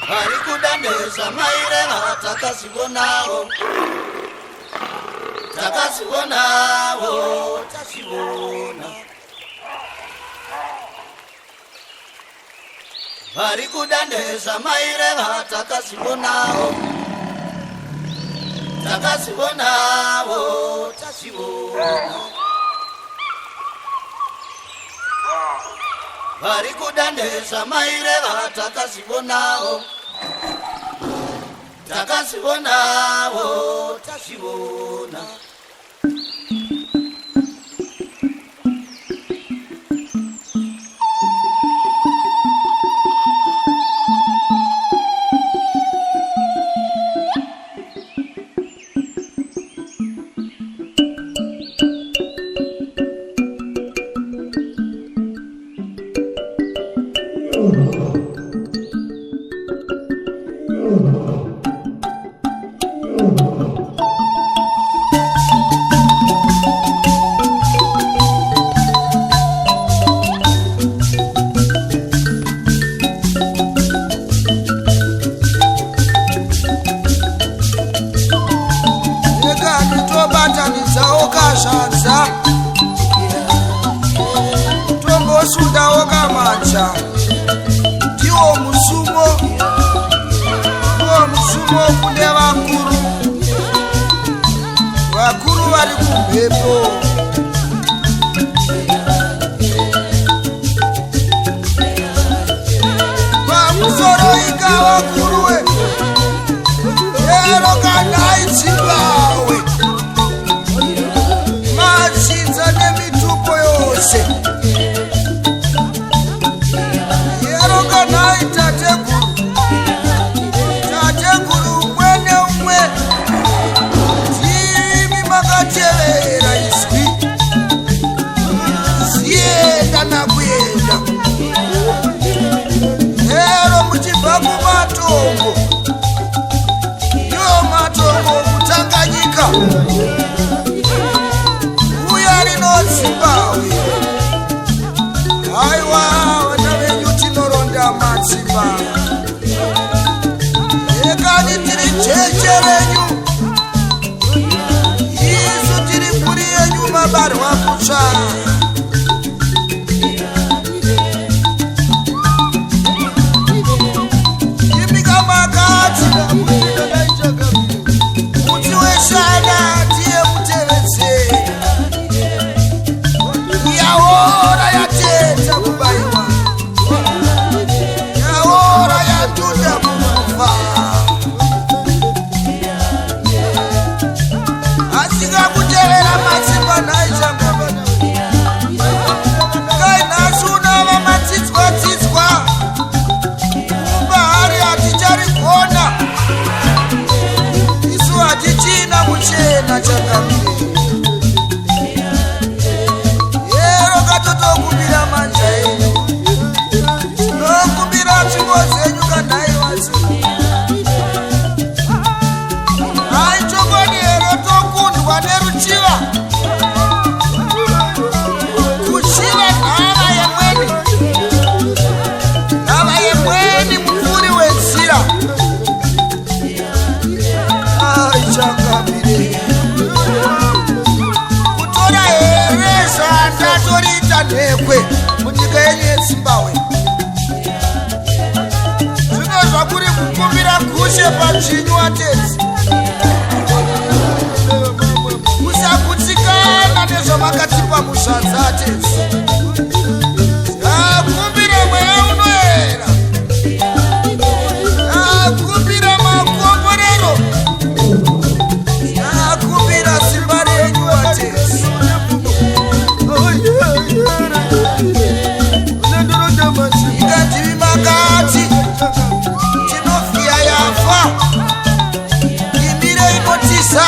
Vari kuda ndezvamaireva takazvionawo, takazvionawo, tazviona. Vari kuda ndezvamaireva takazvionawo, takazvionawo, tazviona. Vari kuda ndezvamaireva takazvionawo, takazvionawo, tazviona. Rekani tobatanidzawo kazvanza, tombosundawo kamanja. Ndiwo musumo, ndiwo musumo kune vakuru, vakuru vari kumhepo. Pamusoro ika vakuru we ero kanai Zimbabwe, madzinza nemitupo yose. Ero kanai tateguru, tateguru umwe neumwe, ndimi makatevera izwi zienda nakuenda. Ero muchibva kumatongo, ndiwo matongo kutanga nyika uya rinoZimbabwe. Haiwa, vana venyu tinoronda matsimba. Ekani tiri jeche renyu, isu tiri mburi yenyu mabarwa kutsva. Imika makati muti weshana ndiye mutevedzeri, yaora yateta kubayiwa, yaora yatunda kufa. Asingakutevera matsimba nhai changaba kai, nhasi unava matsidzwa tsidzwa kumba hari haticharigona isu, hatichina kuchena changamire. Yero katotokumbira manja enyu, tinokumbira tsvimbo dzenyu kanhai vatsi. Hai, chokwadi here tokundwa neruchiva, kuchiva nhava yemweni, nhava yemweni mupfuuri wenzira? Ai changamire, kutora here zvandatoriita nhekwe munyika yenyu yeZimbabwe? Zvino zvakuri kukumbira gushe padzvinyu atedzi, kusagutsikana nezvamakatipa muzvanza atedzi. Akumbira mweya unoera, akumbira makomborero, akumbira simba renyu atedzi. Ikativi makati tinovhiya yafa, imire inotiza.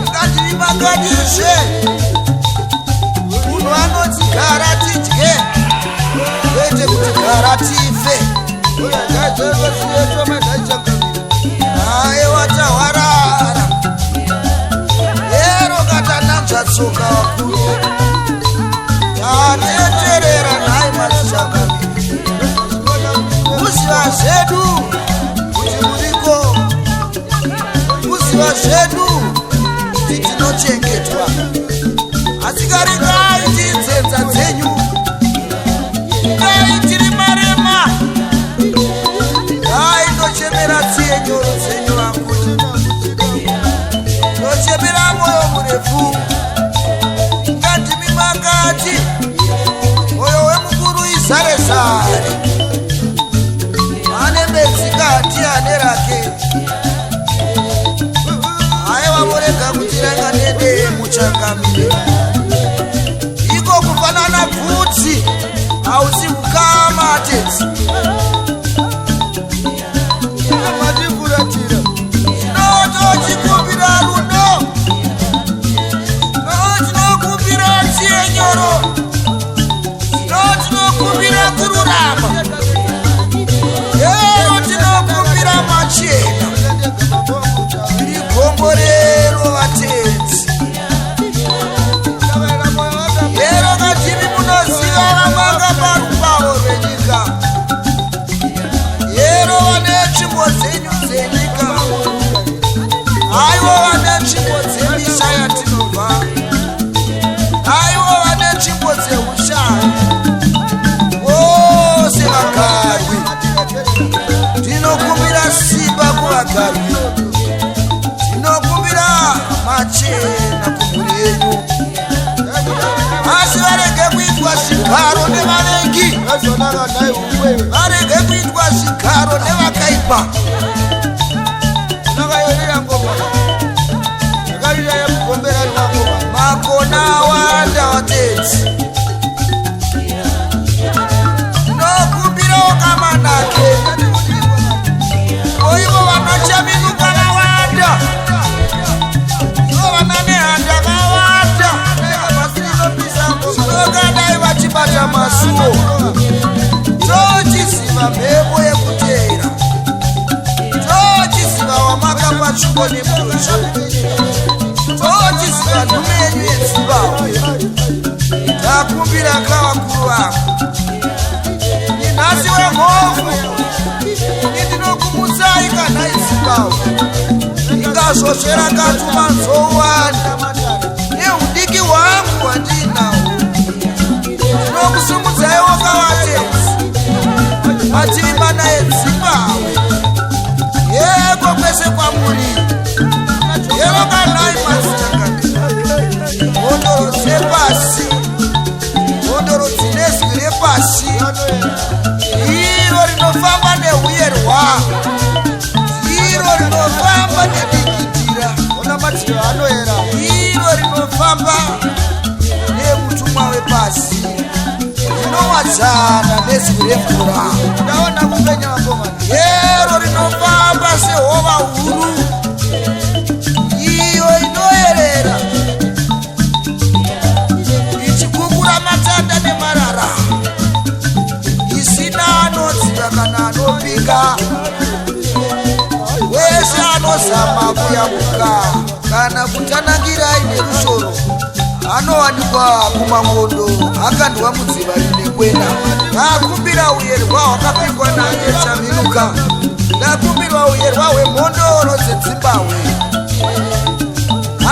Ikativi makatizve munhu anoti gara tidye, kwete kuti gara tife. Aiwa, tahwarara ero katananzva tsoka vakuru, tateterera nhai madzichangamire. Tinoziva zvedu kuti tinochengetwa, asi karingai tinzenza dzenyu, dai tiri marema, dai ndochemera tsiye nyoro dzenyu vangu, ndochemera mwoyo murefu. Ngandimi makati mwoyo wemukuru izare zare, ane bedzi ane rake. Aiwa, murega kutiranga nede muchangamire. Iko kufanana bvudzi hausi ukama tedzi. Matifuratira. Tinotochikumbira rudo, tinokumbira chiyenyoro, tinokumbira kururama yero, tinokumbira machena iri gomborero vatenzi yero. Katimi munoziva vamanga parupavo rwenyika yero, vane tsvimbo dzenyu dzenyika, aivo vane tsvimbo dzemisha yatinobva, aivo vane tsvimbo dzeushaya vose vagarwi. Tinokumbira simba kuvagarwi, tinokumbira machena kumhuri yenyu, asi varege kuitwa zvigaro nevavengi, Azonaka nhai umwewe. Varege kuitwa zvigaro nevakaipa. Nakayorira ngoma. Yakarira yemugombera ngoma. Makona awanda watenzi, tinokumbirawo kamanake oivo vanachaminuka vawanda, ivo vana nehanda vawanda, tinokadai vachibata masuo. Tochiziva mhepo yekuteera, tochiziva wamakapa tsvimbo nemusha, tochiziva nhume yenyu yedzimbahwe. Takumbira kavakuru vako inhasi wemhofu, indinokumutsai kana idzimbahwe ingazvozvera katuma nzouwani neudiki hwangu hwandinawo. Ndinokusumudzaiwo kavatenzi mativi mana edzimbahwe yeko kwese kwamuri yero kanai madzitakanira mhondoro dzepasi, mhondoro dzine zwi repasi, iro rinofamba neuyerwa, iro rinofamba nedikitira. Ona madziro anoera. Iro rinofamba nemutumwa wepasi, rinowadzana nezwi remvura. Ndaona kupenya vakomana. Yero rinofamba sehova huru iyo inoyerera ichikukura matanda nemarara, isina anodziva kana anopika. Wese anozama kuyambuka kana kutanangirai nerushoro anowanikwa kumangondo akandwa mudziva rine kwena. Ndakumbira uyerwa hwakapikwa naye Chaminuka, ndakumbirwa uyerwa hwemhondoro dzedzimbahwe,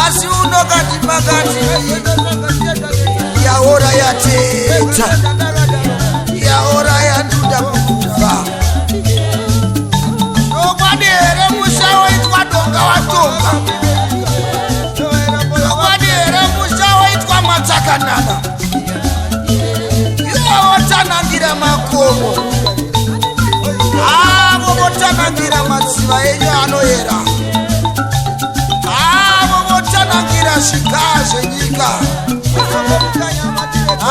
asi unokati makati yaora yateta, yaora yanduda kukufa. Chokwadi here musha woitwa donga watonga? Chokwadi here musha woitwa matsakanana, ivo votanangira makomo, avo votanangira madziva enyu anoyera, avo votanangira zvigaa zvenyika,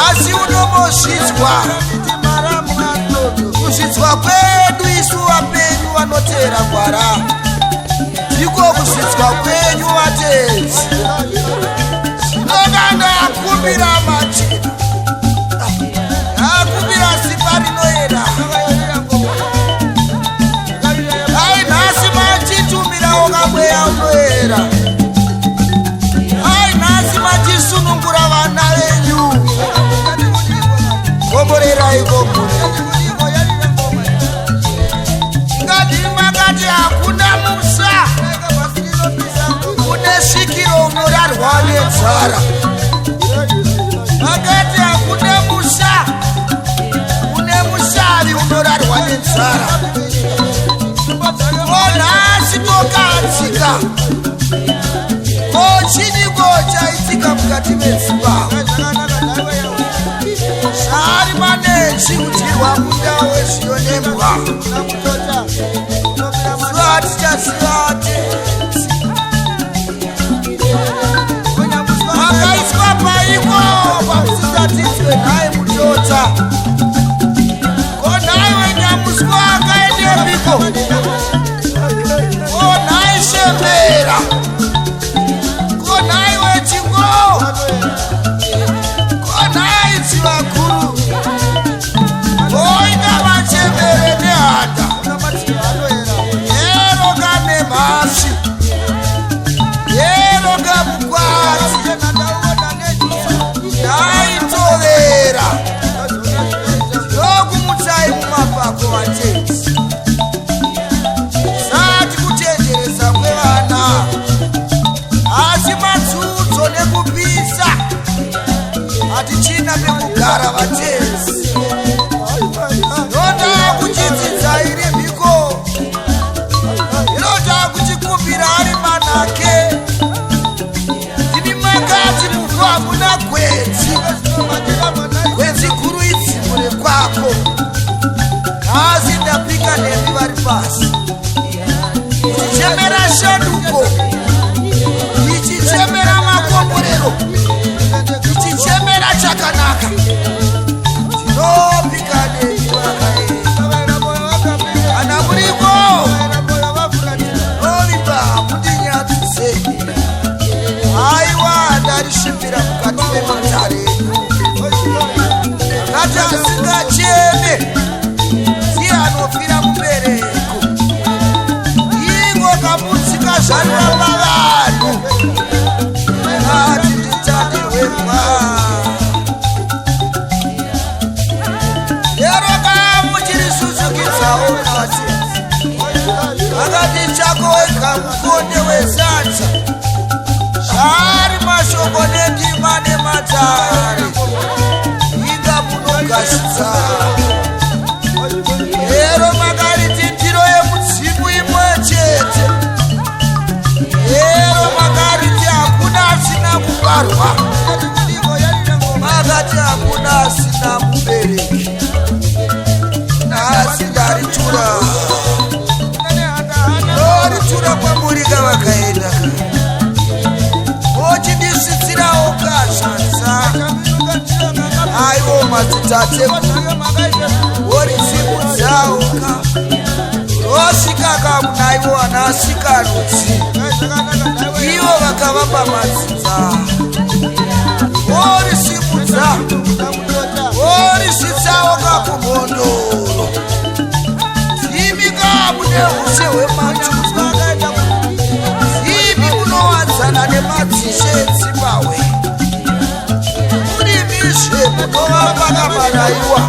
asi unombozvidzwa kuzvidzwa kwedu isu vapenyu vanoteera gwara, ndiko kuzvidzwa kwenyu vatenzi. Zvinokanda akumbira machena, akumbira simba rinoera. Dai nhasi machitumirawo kamweya unoera, ai nhasi machisunungura vana venyu. Komborerai komborera. Ngati makati hakuna musa. kurarwa nenzara. Makati hakuna musha une mushavi unorarwa nenzara. Ko nhasi tokatsika, ko chiniko chaitika mukati medzimbahwe? Zvari manechi kudyirwa munda wezviyo nembwa. Zuva tichaziva tenzi. Makaiswa paiko pamusisatidzwe nhai mutota? Ko nhai wenyamuswa akaendepiko? Ko nhai shembera? Ko nhai wechingo? Ko nhai dzivakuru? Koinga vachembere nehanda ero kane mhasvi ero kamukwati ndaitovera ndokumutsai mumapako vatenzi. Sati kuchenjeresa kwevana, asi madzudzo nekupisa hatichina pekugara vatenzi. Ndoda kuchidzidza iri mhiko, inoda kuchikumbira ari manake. Ndimi makati muvhu hamuna gwenzi, gwenzi guru idzimu rekwako. Nhasi ndapika nemi vari pasi, ichichemera shanduko, ichichemera makomborero, ichichemera chakanaka. Ndinopika nemi vakaenda. Kana muriko novimba mundinyadzise. Aiwa, ndarisvipira mukati mematare enyu. Akati asingacheme ndiye anofira mubereko. Ingo kamudzi kazvarira pavanhu, kati nditandirwe mwa lero kamuchirisuzukidzawo kati akati chako wega mukonde wesadza. Zvaari mashoko nendima nematare, inga munogashidza. Ero makariti ndiro yemudzimu imwe chete. Ero makariti hakuna asina kubarwa, makati hakuna asina mubereki. Nhasi ndaritura, ndoritura kwamuri kavakaenda ka mochindisvitsirawo kazvanza. Aiwo madzitateguru worisimudzawo ka rosvika kamunaivo anasikarudzi ivo vakavamba madzinza, worisimudza worisvitsawo kakumhondoro. Imi kamune ushe hwematunhu, imi munowadzana nemadzishe edzimbahwe, murimizve munovamba kamaraiwa.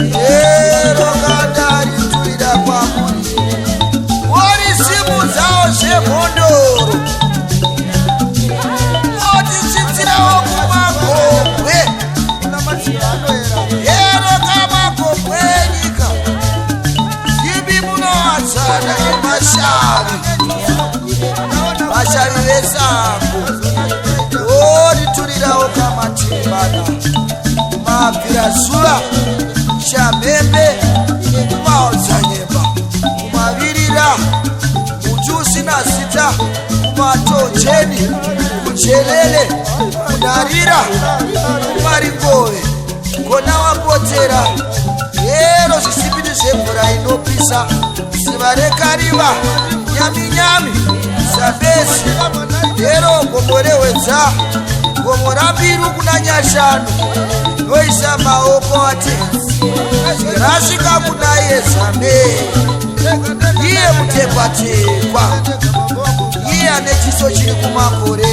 Ero kandariturira kwamuri, worisimudzawo zvemhondoro, otisvitsirawo kumagomwe. Ero kamagomwe enyika, imi munowadzana nemashavi, vashavi vesango, oriturirawo kamatimbana mabvirazuva, shamhembe, kumaodzanyemba, kumavirira, muti usina zita, kumatojeni, kujelele, kunarira, kumaringove kona wapotera. Ero zvisipiti zvemvura inopisa, ziva rekariva, nyaminyami, zambezi, ero gomo rehwedza, gomo rambiru kuna nyashanu. Noisa maoko atenzi rasvika kuna iye zame, iye mutekwatekwa, iye ane chiso chiri kumakore,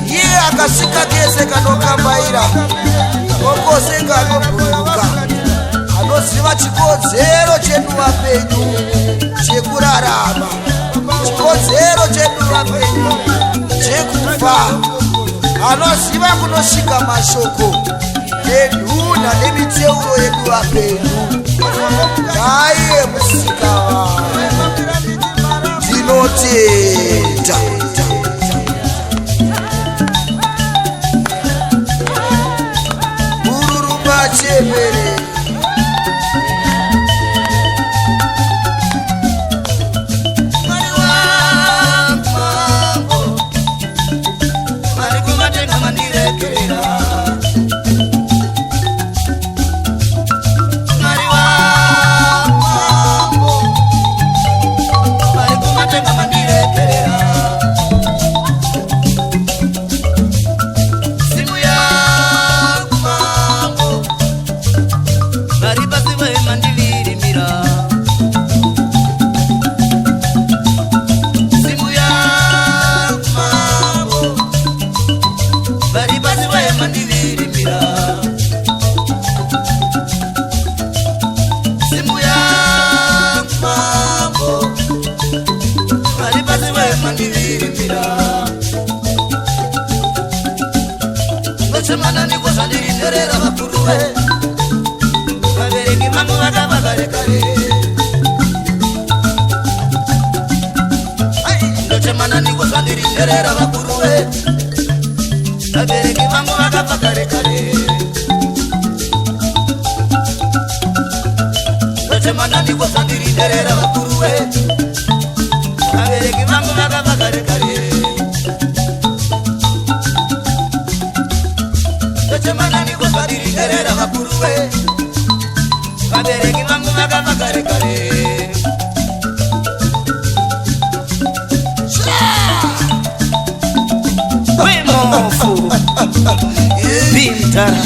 iye akasika kese kanokambaira kokose kanobhururuka, anoziva chikodzero chedu vapenyu chekurarama, chikodzero chedu vapenyu chekufa. Jehovha anoziva kunosvika mashoko enhunha nemiteuro yedu vapenyu. Ngaiye musika tinotenda. Bururumba chembere. Mwari wangu mambo, vari kumatenga mandiregerera. Mwari wangu mambo, vari kumatenga mandiregerera. Simu yangu mambo, vari pasi vemandivirimira. Simu yangu mambo, vari pasi vemandivirimira. Simu yangu mambo, vari pasi vemandivirimira. Ngochemananiko zvandiri nherera vakuru ve vabereki vangu vakafa kare kare. Ndochemananiko zvandiri nherera vakuru ve vabereki vangu vakafa kare kare. Ndochemananiko zvandiri nherera vakuru ve vabereki vangu vakafa kare kare. Ndochemananiko zvandiri nherera vakuru ve vabereki vangu vakafa kare kare. Wemofu Bimtara.